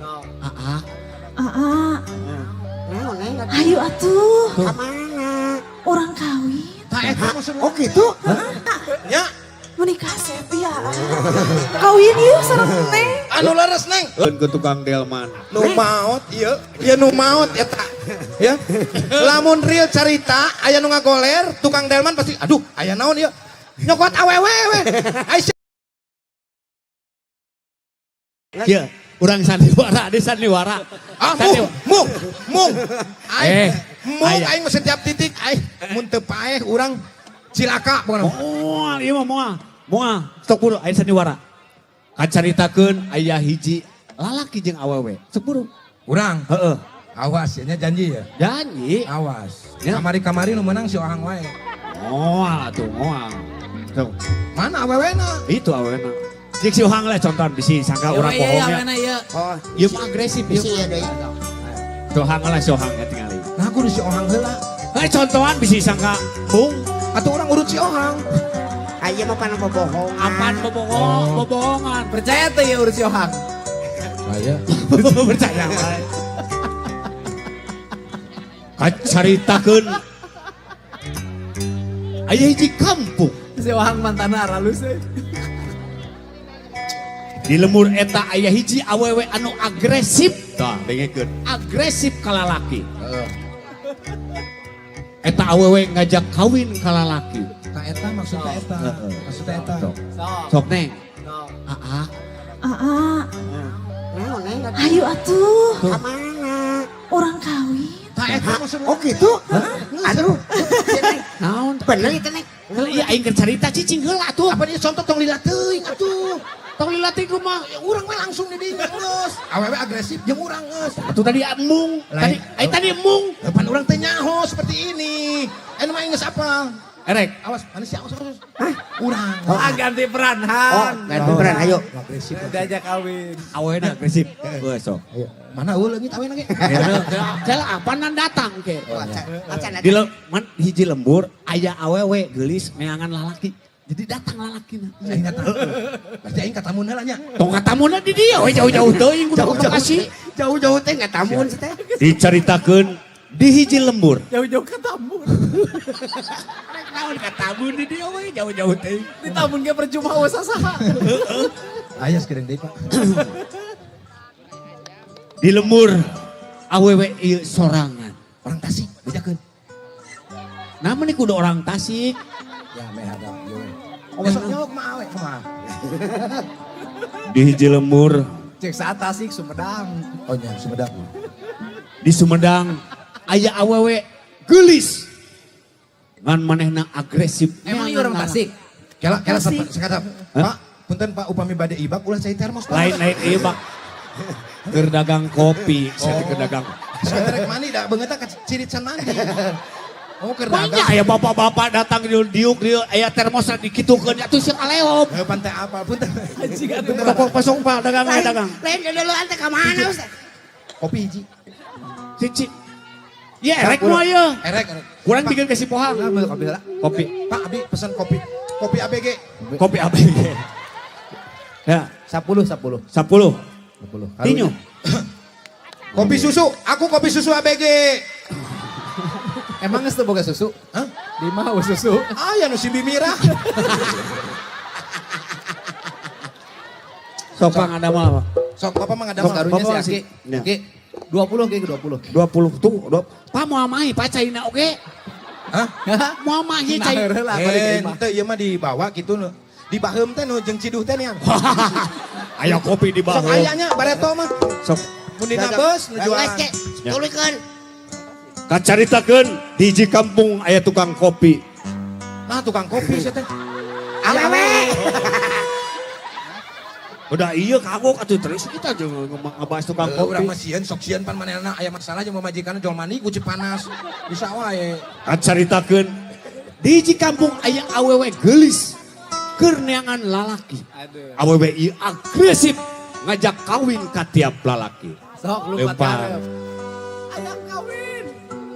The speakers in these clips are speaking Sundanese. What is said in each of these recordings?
Aa. Aa, Naon, Neng? Ayo atuh. Ka mana? Urang kawin. Tah eta maksudna. Oh gitu? Nya, Menikah Sepi ya. Kawin yuk sareng Neng. Anu leres, Neng. Ke tukang delman. Nu maot ieu, ieu nu maot eta. Ya. Lamun real carita aya nu ngagoler, tukang delman pasti aduh, aya naon ieu? Nyokot awewe we. Ai. Ya, urang sandiwara, di sandiwara. Ah, mung, mung, mung. Aing, mung aya. Aing mah setiap titik aing mun teu paeh urang cilaka pokona. Moal, ieu mah moal. Moal, sok buru aya sandiwara. Kacaritakeun aya hiji lalaki jeung awewe. Sok buru. Urang, Heeh. awas ya nya janji ya. Janji. Awas. Ya. Kamari-kamari nu menang si Ohang wae. Moal atuh, moal. Sok. Mana awewena? Itu awewena. Jeung si Ohang lah contoh bisi sangka urang bohongnya. Iya. Oh, Ieu mah agresif ieu. bisi ya deui. Tuh hang lah si Ohang ya tingali. Nah, kudu si Ohang heula. Eh contohan bisi sangka bung Atau urang urut si Ohang. Aya mah pan bobohongan. Apaan bobohong, bobohongan. Percaya tuh ya urus Yohang. Saya. Percaya wae. Kacaritakeun aya hiji kampung Si Ohang mantan aralus eh. di lembur eta aya hiji awewe anu agresif. Tah, dengekeun. Agresif ka lalaki. Eta awewe ngajak kawin ka lalaki. Tah eta maksudna eta. Heeh. Maksudna eta. Sok. Sok. Sok Neng. Sok. Aa, Aa, Naon, Neng? Ayo atuh. Ka mana? Urang kawin. Tah eta maksudna. Oh gitu? Aduh. Neng. Naon? Bener itu, Neng. Iya aing keur carita cicing heula atuh. Apa dia contoh tong lila teuing atuh. Tong lila teuing kumaha? Ya urang we langsung di dinya geus. Awewe agresif jeung urang geus. Atuh tadi embung, tadi Lain. Tadi embung. Depan urang teh nyaho seperti ini. Anu mah geus apa? Erek, Awas, mana sih awas awas. Urang. Ah, ganti peran Oh, Han. ganti peran ayo. Agresif. Diajak kawin. Awena agresif. Heuh sok. Ayo. Mana eueuh leungit awena ge? Cel apanan datang ke. Oh, acan Di man, hiji lembur aya awewe geulis meangan lalaki. Jadi datang lalakina. Aing datang. Berarti aing katamun heula nya. Tong katamuna di dieu we jauh-jauh teuing kudu ke Bekasi. Jauh-jauh teh ngatamun sih teh. Dicaritakeun di hiji lembur. Jauh-jauh ke Tambun. Rek naon katamun di dieu we jauh-jauh teuing. Di Tambun ge percuma usah saha. Aya sekedeng deui, Pak. Di lembur awewe ieu sorangan. Orang Tasik, bejakeun. Nah meni kudu orang Tasik. Ya meh ada ieu we. Oh, sok nyolok mah awe kumaha. Di hiji lembur Cek saat Tasik Sumedang. Oh nya Sumedang. Di Sumedang aya awewe geulis. Ngan manehna agresif. Emang ieu orang Tasik? Kela kela Tasik. sakata. Pak, punten Pak upami bade ibak ulah cai termos Pak. Lain lain ieu Pak. Keur dagang kopi, saya teh keur dagang. Saya rek mandi da beungeut ka cirit can mandi. Oh, keur Banyak dagang. aya bapak-bapak datang di diuk dieu aya termos dikitukeun atuh sieun kaleop. Heuh pantai apal punten. Anjing atuh. Toko kosong Pak dagang Lain, dagang. lain dulu teh ka mana Ustaz? Kopi hiji. Cici. Ya erek moal ieu. Erek erek. Kurang bikin ke si Pohang. Ambil kopi lah. Kopi. Pak abi pesan kopi. Kopi ABG. Kopi ABG. Ya, 10 10. 10. 10. Tinyu. Kopi susu. Aku kopi susu ABG. Emang geus teu boga susu? Hah? Di mah eueuh susu. Aya nu si Bimirah. Sok Pang ada mah apa? Sok bapak mah ngadamel. Sok karunya Bapak si Aki. Ya. Ki 20 Ki 20. 20 tuh. Pak mau mahi Pak caina oge. Hah? Mau mahi Nah, cai. heula balik ke Eh, imah. teu ieu mah dibawa gitu nu. Di baheum teh nu jeung ciduh teh nian. Ayo kopi di Sok bawah. aya nya bareto mah. Sok. Mun dina beus nu jualan. Ya. Tuluykeun. Kacaritakeun di hiji kampung aya tukang kopi. Nah, tukang kopi sia teh. Awewe. Udah iya kagok atuh terus kita jeung ngebahas tukang Heuh, urang kopi. mah sieun sok sieun pan manehna aya masalah jeung pamajikanna jual mandi ku panas. Bisa wae. Kacaritakeun di hiji kampung aya awewe geulis keur neangan lalaki. Aduh. Awewe ieu agresif ngajak kawin ka tiap lalaki. Sok lupa Lempar. karep. Ayam kawin.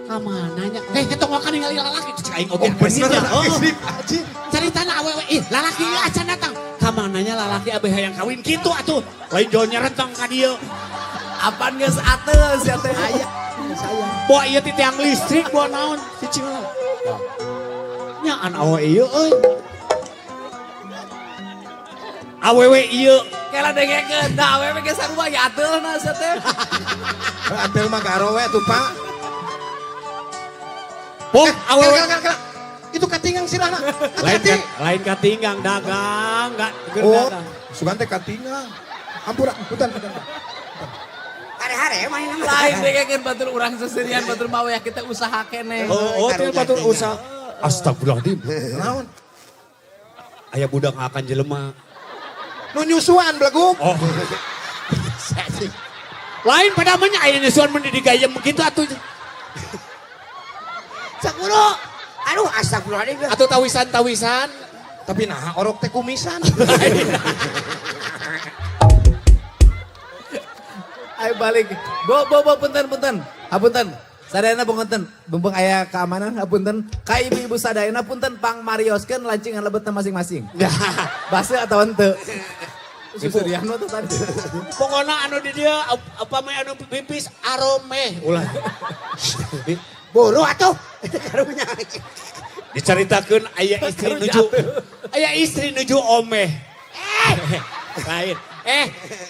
Ka mananya? Eh, ketong wakan ningali lalaki cek aing oge Oh, bener agresifnya. Oh, agresif anjing. Caritana awewe ih lalaki ieu acan datang. Ka mananya lalaki abeh hayang kawin kitu atuh. Lain jol nyerentang ka dieu. Apaan geus ateul sia teh? Aya saya. Boa ieu ti tiang listrik boa naon cicing lah. Nyaan awe ieu euy. Awewe ieu. Kela dengekeun, da awewe ge sarua ge ateulna sia teh. Ateul mah garo we tuh, Pak. Pok Eh, awewe. kela, kela, kela. Itu katingang sirahna. Lain Hati-hati. lain katinggang dagang enggak Oh, dagang. sugan teh katingang. Ampura, punten, punten. Hare-hare main nama. Lain dengekeun batur urang seserian batur mah we kita usaha keneh. Oh, oh, teu batur usaha. Astagfirullahaladzim. Naon? Aya budak akan jelema. Nu nyusuan beleguk. Oh. Lain pada menya aya nyusuan mun digayem gitu atuh. Sakuru. Aduh, astagfirullahaladzim. Atau tawisan-tawisan. Tapi nah orok teh kumisan. Ayo balik. Bo bo bo punten punten. Hapunten. Sadayana punten. Bumbung aya keamanan hapunten. Ka ibu-ibu sadayana punten pang marioskeun lancingan lebetna masing-masing. Base atau henteu? Susurian mah tuh tadi. Pokoknya anu di dia apa mah anu pipis arome ulah. Buru atuh. Karunya. Diceritakeun aya istri nuju aya istri nuju omeh. Lain.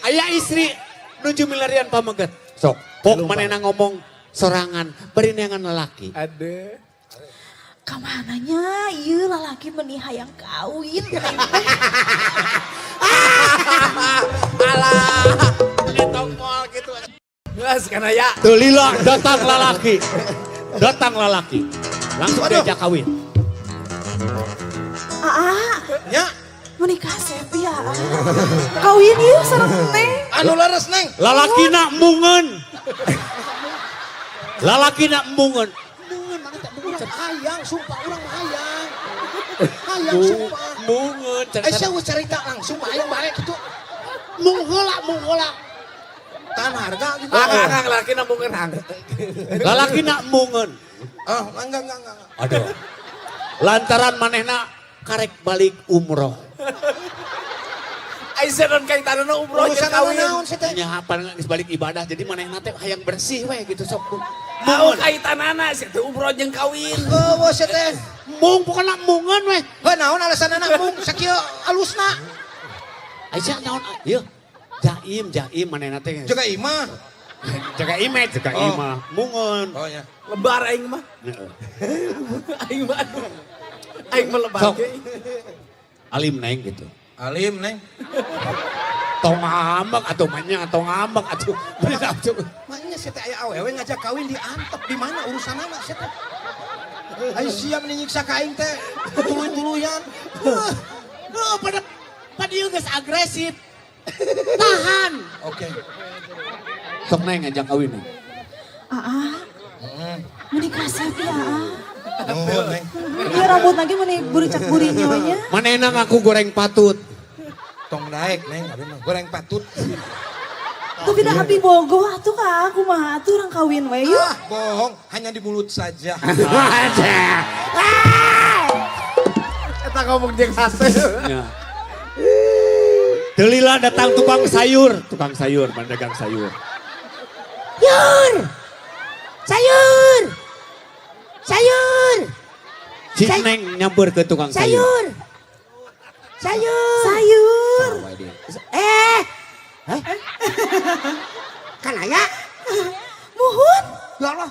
Aya istri nuju milarian pameget. Sok, pok manehna ngomong sorangan bari neangan lalaki. Aduh. Kamananya ieu lalaki meni hayang kawin. Alah. Ditong moal gitu. Geus kana ya. Teu lila datang lalaki. Datang lalaki. Langsung Waduh. diajak kawin. Aa, Nya, menikah Sep ya. Kawin ieu sareng teh. anu leres Neng. Lalakina embungeun. Lalakina embungeun. Urang hayang, sumpah urang mah hayang. Hayang sumpah. Embungeun. Eh sia geus carita langsung mah hayang balik kitu. Mung heula, mung heula. Tahan harga gitu. Akang akang lalaki nambungeun hang. Lalakina embungeun. Ah, enggak enggak enggak. Aduh. Lantaran manehna karek balik umroh. Aisyah non kaitanana umroh jeung Urusan kawin. naon sih teh? Nya pan geus balik ibadah jadi manehna teh hayang bersih we gitu sok. Mau kaitanana sih teh umroh jeung kawin. Eueuh sia teh. Mung pokona embungeun we. Heuh naon alasanana mung sakieu alusna. Aisyah naon ieu? Jaim, jaim manehna teh. Jaga imah. Jaga image, jaga Oh. imah. Mungun. Oh nya. Lebar aing mah. Heeh. Aing mah aduh. Aing mah lebar Sok. ge. Alim neng gitu. Alim Neng. Tong ngambek atuh mah tong ngambek atuh. Bener atuh. Makanya sia teh aya awewe ngajak kawin diantep di mana urusanana sia teh. Ai sia meni nyiksa ka aing teh tuluy-tuluyan. Heuh, pada pada ieu geus agresif. Tahan. Oke. Sok neng ngajak kawin neng. Aa, menikah Sep ya. Nuhun Neng. Ieu rambut lagi meni buricak burinyo nya. Manehna ngaku goreng patut. Tong daek Neng, abi mah goreng patut. Tapi dah abi bogoh atuh ka aku mah atuh urang kawin we yuk. Ah, bohong, hanya di mulut saja. Eta ngomong jeung hase. Ya. Delila datang tukang sayur, pedagang sayur. Yur. Sayur. Sayur. Si Neng nyamper ke tukang sayur. Sayur. Sayur. Sayur. Eh. Hah? Kan aya. Muhun. Ya Allah.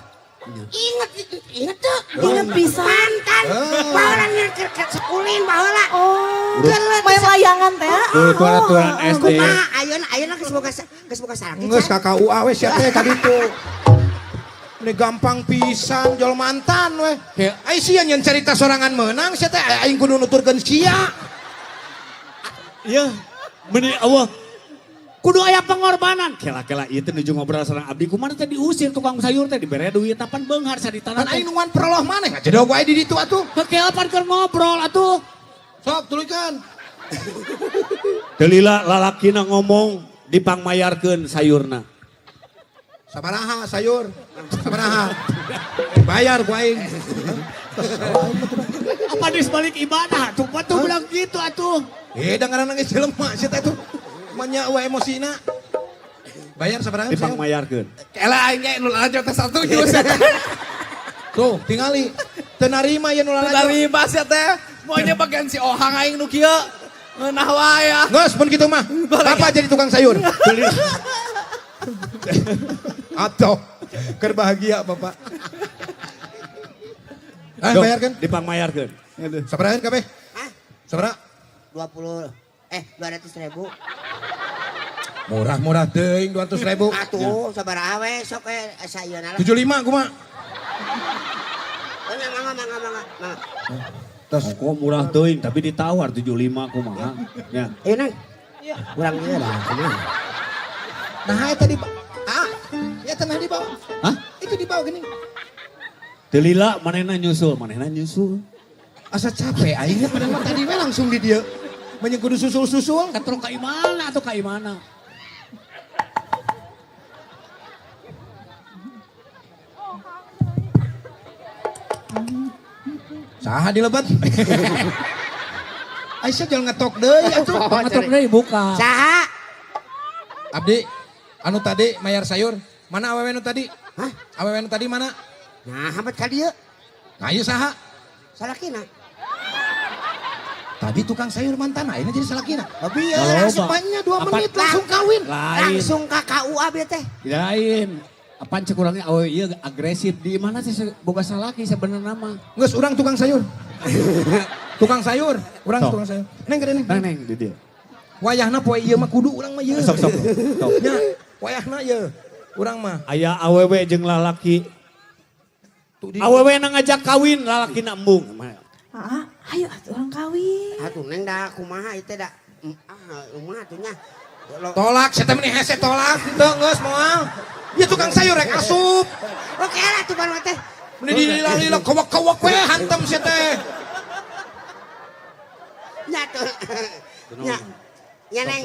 Ingat ingat tuh. Ingat pisan. Mantan. Baheula keur sekulin baheula. Oh, Keur main layangan teh. Aturan SD. Kumaha ayeuna ayeuna geus boga geus boga salaki. Geus ka KUA we sia teh ka ditu. Ini gampang pisan jol mantan we. Ai sia nyeun carita sorangan meunang sia teh aing kudu nuturkeun sia. Iya, meni Allah. Kudu aya pengorbanan. Kela-kela ieu teh nuju ngobrol sareng abdi kumaha teh diusir tukang sayur teh dibere duit tapan beunghar saritana Kan aing teh. nungguan peroloh maneh ngajedog wae di ditu atuh. Kela pan keur ngobrol atuh. Sok tuluykeun. Delila lalakina ngomong dipangmayarkeun sayurna. Sabaraha sayur? Sabaraha? Bayar ku aing. Apa di sebalik ibadah tuh tuh bilang gitu atuh. Eh dengaran geus jelema sia teh tuh. Manya we emosina. Bayar sabaraha? Dipangmayarkeun. Kela aing ge nu lalajo teh 1 Tuh, tingali. Teu narima ieu nu lalajo. Narima sia teh. Maunya bagian si Ohang aing nu kieu. Ngeunah wae ah. Geus mun kitu mah. Bapak jadi tukang sayur. Atau keur bahagia Bapak. Ah, bayarkeun. Dipangmayarkeun. Sabaraha kabeh? Hah? Sabaraha? 20 200 ribu. Murah-murah teuing 200 ribu. Atuh, sabaraha we sok we sayeuna lah. 75 kumaha? Oh, nya mangga mangga mangga. Mangga. Terus kok murah teuing tapi ditawar 75 kumaha. Ya. Ayo Neng. Kurang ieu dah kumaha. Nah, eta di ah, ya tenah di bawah. Hah? Itu di bawah gini. Teu lila manehna nyusul, manehna nyusul. Asa capek aing padahal mah tadi we langsung di dieu. Banyak kudu susul-susul. Katrok ka imana atuh ka imana. Saha di lebet? Aisyah jangan ngetok deui atuh. Ngetok deui buka. Saha? Abdi, anu tadi mayar sayur. Mana awewe nu tadi? Hah? Awewe nu tadi mana? Nah, hampet ka dieu. Nah, ieu saha? Salakina. Tadi tukang sayur mantan, ayeuna jadi salakina. Tapi ya Loba. langsung Sepannya 2 Apa- menit langsung kawin. Lain. langsung ka KUA bieu teh. Lain. Apaan cek urangnya awewe ieu agresif di mana sih boga salaki sebenarnya mah. Geus urang tukang sayur. Tukang sayur, urang Sok. tukang sayur. Neng gede neng. Neng neng di dieu. Wayahna poe ieu mah kudu urang mah ieu. Sok sok. Sok. Nya, wayahna ieu. Urang mah. Aya awewe jeung lalaki. Tuh di Awewe na ngajak kawin, lalaki na embung. Ah, ayo atuh urang kawin. Atuh Neng da kumaha ieu teh da. Ah, kumaha atuh nya. Tolak, saya teh meni hese tolak, teu geus moal. Ieu tukang sayur rek asup. Oke lah tuh baru teh. Meni dilila-lila kowak-kowak we hantem sia teh. Nya tuh. Nya. Nya Neng,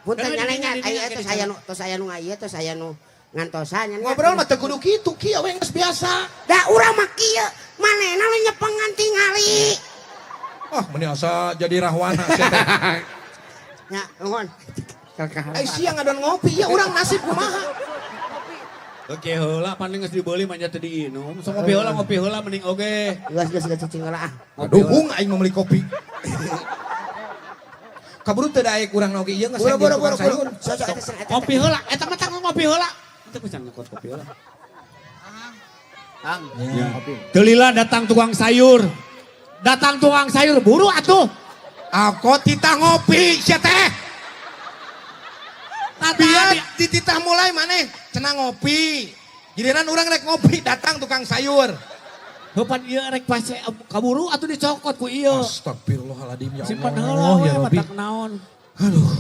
punten nya Neng nya aya tos aya nu tos aya nu ngaieu tos aya nu ngantosan nya. Ngobrol mah teu kudu kitu, kieu we geus biasa. Da urang mah kieu, manehna nu nyepengan tingali. Oh, meni asa jadi rahwana sia teh. Nya, nuhun. Ai sia ngadon ngopi, ya urang nasib kumaha. Oke heula paling geus dibeuli mah nya teu diinum. Sok ngopi heula mending oge. Geus geus geus cicing heula ah. Aduh, hung aing mau beli kopi. Kaburu teu daek urang oge ieu geus Buru buru tukang buru sayur. buru. Sok sok eta eta. Ngopi heula, eta mah tanggung ngopi heula. Teu bisa ngekot kopi heula. Kang, kopi. Teu lila datang tukang sayur. Datang tukang sayur buru atuh. Aku titah ngopi sia teh. Biar dititah mulai maneh cenah ngopi. Giliran urang rek ngopi datang tukang sayur. Heupan ieu rek pase kaburu atuh dicokot ku ieu. Astagfirullahaladzim ya Allah. Simpan heula we ya Rabbi. matak naon. Aduh.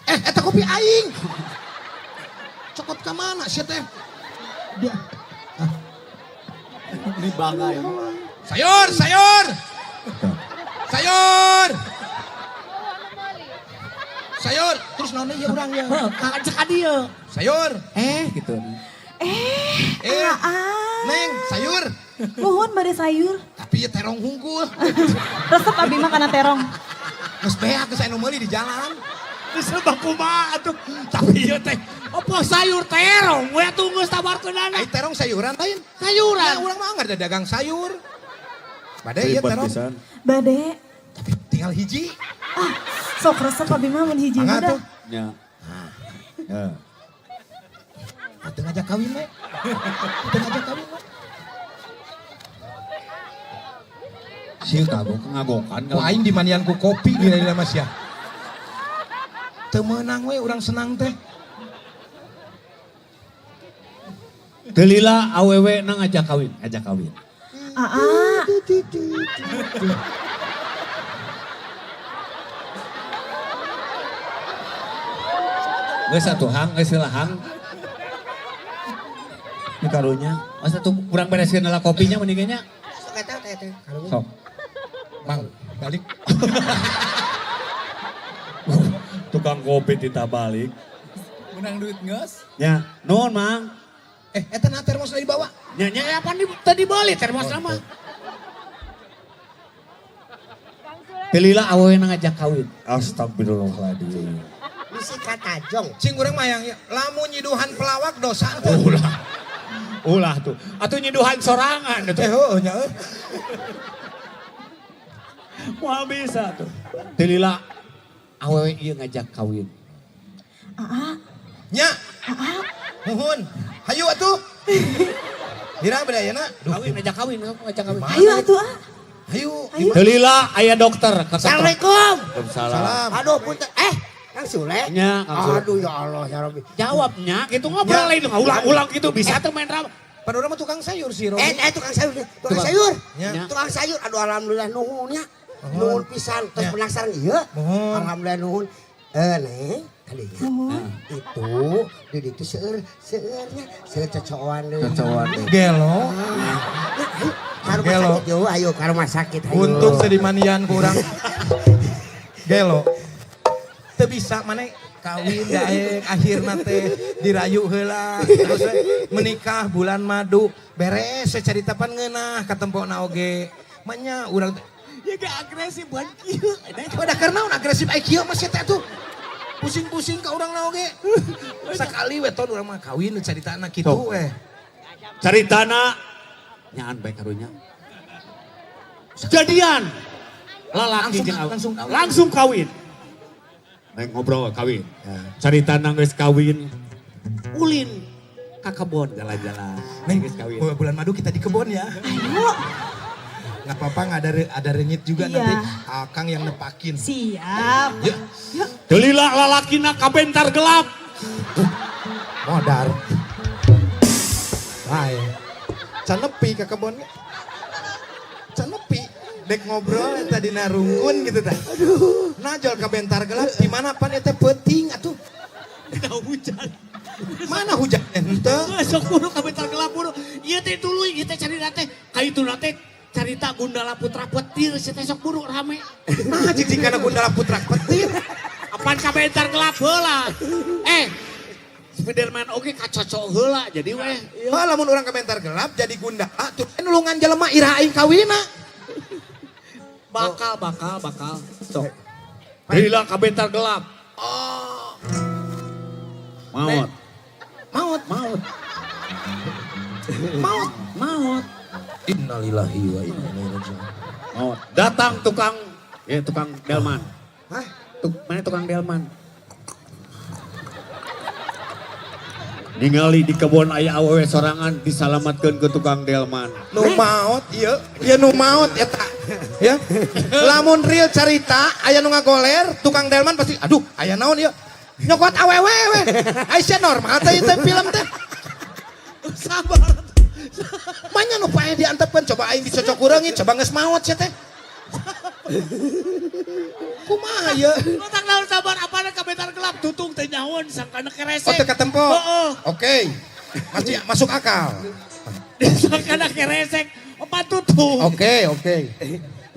Eta kopi aing. Cokot ka mana sia teh? Dia. Ini bangga ya. Sayur, sayur. Sayur. Sayur, terus naon ieu urang ya? Heuh, ka cek ka dieu. Sayur. Gitu. Ah, Neng, sayur. Nuhun bade sayur. Tapi ya terong hungkul. Resep abi mah kana terong. Geus beak geus anu meuli di jalan. Geus lebah kumaha atuh. Tapi ieu teh apa sayur terong we atuh geus tawarkeunana. Ai terong sayuran lain. Sayuran. Ya, urang mah anggar da dagang sayur. Bade ieu terong. Bade. Tapi tinggal hiji. Ah, sok resep abi mah mun hiji Mangga mah dah. tuh. Ya. Ya. Teu ngajak kawin we. Teu ngajak kawin we. Sieun kagok ngagokan. Ku aing dimandian ku kopi gila-gila mas ya. Teu meunang we urang senang teh. Teu lila awewe na ngajak kawin, ngajak kawin. Ah, ah. Geus atuh hang, geus heula hang. Ini karunya. Masa tuh kurang bereskeun heula kopinya mending nya. Sok eta teh teh. Sok. Mang, balik. Tukang kopi tita balik. Menang duit ngeus. Ya, nuhun Mang. Eta na termos dibawa. Nya nya apa di tadi beli termos nama. Teu lila awewe na ngajak kawin. Astagfirullahaladzim. Bisi katajong. Cing urang mah yang lamun nyiduhan pelawak dosa tuh. Ulah. Ulah tuh. Atuh nyiduhan sorangan Eh tuh. heueuh nya euy. Moal bisa tuh. Teu lila awewe ieu ngajak kawin. Aa, Nya, aa, nuhun. Hayu atuh. Hirang beda ayeuna. Duh, Kawin ngajak kawin, ngajak kawin. ayo atuh ah. Hayu. Hayu. Teu lila aya dokter ka kantor. Assalamualaikum. Waalaikumsalam. Salam. Aduh punten. Eh, Kang Sule. Nya, Kang Sule. Aduh ya Allah ya Rabbi. Jawabnya gitu ngobrol lain ulang-ulang gitu bisa tuh main drama. Pan urang mah tukang sayur sih, Robi. Eh, eh tukang sayur, tukang sayur. Ya. Tukang sayur. Aduh alhamdulillah nuhun nya. Nuhun pisan terus Ya. penasaran ieu. Nuhun. Alhamdulillah nuhun. Eh, Neng, kalinya. Nuhun. Itu di ditu seueur seueurnya seueur cocoan deui. Cocoan deui. Gelo. Ya, ayo, ka rumah Gelo. sakit yuk, ayo ka rumah sakit ayo. Untung sedimanian kurang. Gelo. Teu bisa maneh kawin daek akhirna teh dirayu heula terus we menikah bulan madu beres we carita pan ngeunah katempona oge manya urang teh Ya gak agresif bukan kieu. pada karena naon agresif ai kieu mah sia teh atuh pusing-pusing ka urang na oge sakali we ton urang mah kawin caritana kitu Sok. we. Caritana nyaan bae karunya. Jadian. Lalaki Langsung- jeung awewe. langsung kawin. Langsung kawin. Neng ngobrol kawin. Caritana geus kawin. Ulin ka kebon jalan-jalan. Neng, geus kawin. bulan madu kita di kebon ya. Ayo. Nggak apa-apa, nggak ada renyit juga Iya. nanti Akang yang nepakin. Siap. Ya. Yuk. Teu lila lalakina kabentar gelap. Modar. Bae. Can nepi ke kebon. Can nepi. Dek ngobrol eta dina rungkun gitu tah. Aduh. Najol ka bentar gelap di mana pan eta peuting atuh. Tidak hujan. Mana hujan ente? Sok buru kabentar gelap buru. Ieu teh tuluy ieu teh carita teh. Ka teh carita Gundala Putra Petir si teh sok buru rame. Nah, jig kana Gundala Putra Petir. Apaan kabentar gelap heula. Eh, Spiderman oge kacocok heula jadi weh. Heuh lamun urang ka bentar gelap jadi Gundala tuh nulungan jelema iraha aing kawina. Bakal bakal bakal. Sok. Lila kabentar gelap. Oh, Maut. maut, Maut. maut. Maut. Innalillahi wa inna ilaihi raji'un. Maut. Datang tukang ya tukang delman. Hah? Mana tukang delman? Ningali di kebon aya awewe sorangan disalamatkeun ke tukang delman. Nu maot ieu, ieu nu maot eta. Ya. Lamun real carita aya nu ngagoler, tukang delman pasti aduh aya naon ieu. Nyokot awewe we. Ai sia normal teh ieu teh film teh. Sabar. Manya nu paeh diantepkeun coba aing dicocok kureungit coba geus maot sia teh. Kumaha ieu? Otak naon sabar apana kabentar gelap tutung teh nyahoan sangkana keresek. Oh teu katempo. Heeh. Oke. Masih masuk akal. Sangkana keresek opat tutung. Oke, oke.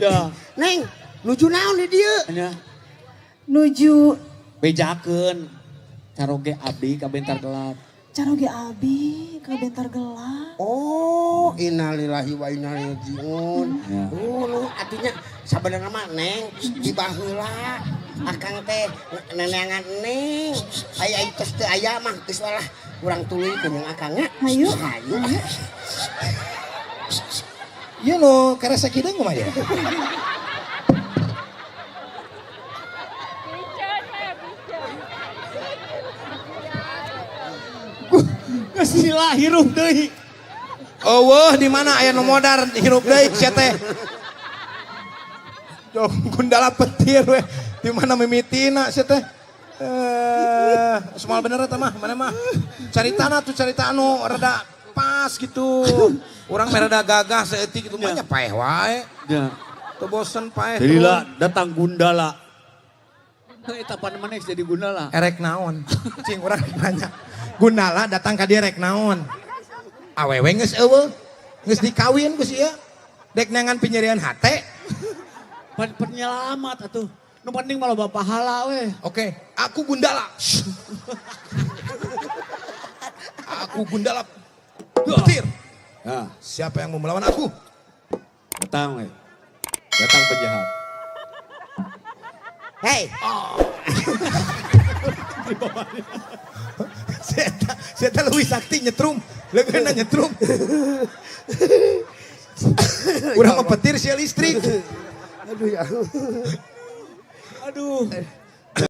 Ya. Neng, nuju naon di dieu? Nya Nuju bejakeun caroge abdi kabentar gelap. caroge abi ke bentar gelap. Oh, innalillahi wa inna ilaihi rajiun. Ya. Nu artinya sabenerna mah Neng di baheula akang teh neneangan Neng. Aya ieu tos teu aya mah geus walah urang tuluy jeung akang nya. Hayu. Hayu. Ieu nu keresek hideung kumaha ya? Geus lila hirup deui. Eueuh di mana aya nu modar hirup deui sia teh. Jong Gundala petir we. Di mana mimitina sia teh? Eh, semua bener eta mah, mana mah. Caritana tuh carita anu rada pas gitu. Urang mah rada gagah saeutik gitu mah nya paeh wae. Ya. Teu bosen paeh. Lila datang Gundala. Heuh eta pan maneh jadi Gundala. Erek naon? Cing urang nanya. Gundala datang ka dieu rek naon? Awewe geus eueuh. Geus dikawin ku sia. Dek neangan pinyerian hate. Pan penyelamat atuh. Nu penting mah loba pahala weh. Oke, aku Gundala. Aku Gundala. Petir. Nah, Siapa yang mau melawan aku? datang weh. Datang penjahat. Hei. Si eta leuwih sakti nyetrum, leungeunna nyetrum. Urang mah petir sia listrik. Aduh, ya Allah. Aduh.